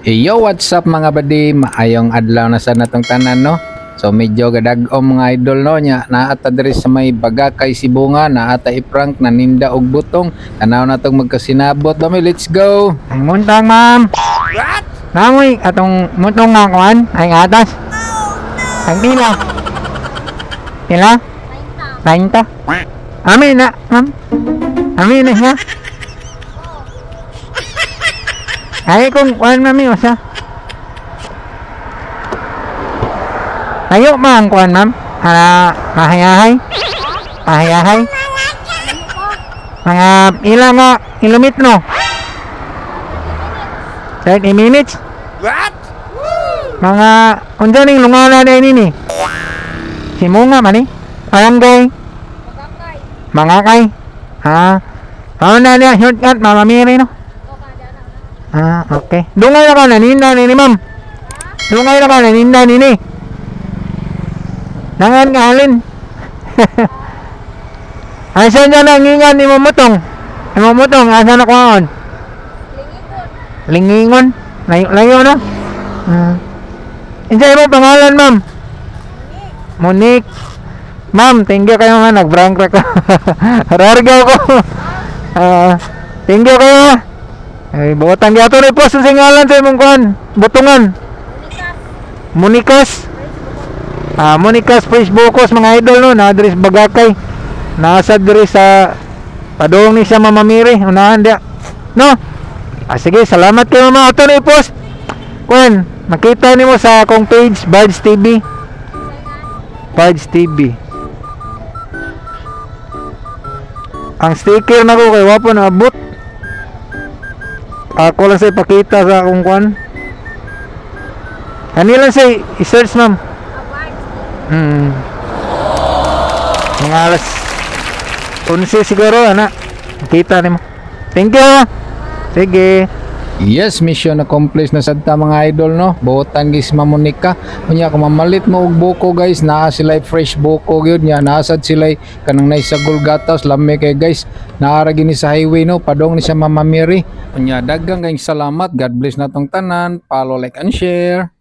Yo, what's up, mga badi? Maayong adlaw na sa natong tanan, no? So medyo gadag-om, mga idol, no, nya naa ta diri sa may Bagakay, Sibonga, naa ta i-prank na ninda og butong. Tanaw na tong magkasinabot ba mi? Let's go. Ay muntang, ma'am. What? Namoy atong mutong nga kuan ay atas. Ang pila? Pila? 30. Amin na, ma'am. Amin na siya. Ay kung kuan mami usa. Tayo ma ang kuan, ma'am. Para mahayahay. Mahayahay. Mga ila nga kilometro? 30 minutes? What? Mga unsa ning lungana na nini? Simunga man ni? Barangay? Mangakay. Ha? Mao na niya shortcut, Mama Mary, no? Ah, okay. Dungay na ka naninda nini, ma'am. Dungay na ka naninda nini. Nangan ka halin. Asa niya nangingan ni mutong? Imo mutong asa na kuhaon? Lingingon. Layo layo, no? Ah. Unsa imo pangalan, ma'am? Monique. Ma'am, thank you kayo nga nag-prank ra ko. Rargaw ko. Ah, thank you kayo. Ay, buotan gyapon ni post sa ngalan sa imong kuan, butungan. Monikas. Ah, Monikas Facebookos, mga idol, no, na diri sa Bagakay. Nasa diri sa padung ni siya Mama Mary, unahan dia. No? Ah, sige, salamat kay mama ato ni post. Kuan, makita nimo sa akong page, Bards TV. Bards TV. Ang sticker na ko kay wapo na abot. Ako lang sa ipakita sa akong kuan. Kanila sa i-search, ma'am. Mga alas 11 siguro ana. Makita nimo. Thank you. Sige. Yes, mission accomplished na sad ta, mga idol, no. Buotan gis Mamonica. Unya kung mamalit mo og buko, guys, naa sila fresh buko gyud nya, naa sad sila kanang naisagol gatas, lami kay, guys. Naa ra gini sa highway, no, padong ni sa Mama Mary. Unya daghang kayong salamat. God bless natong tanan. Follow, like and share.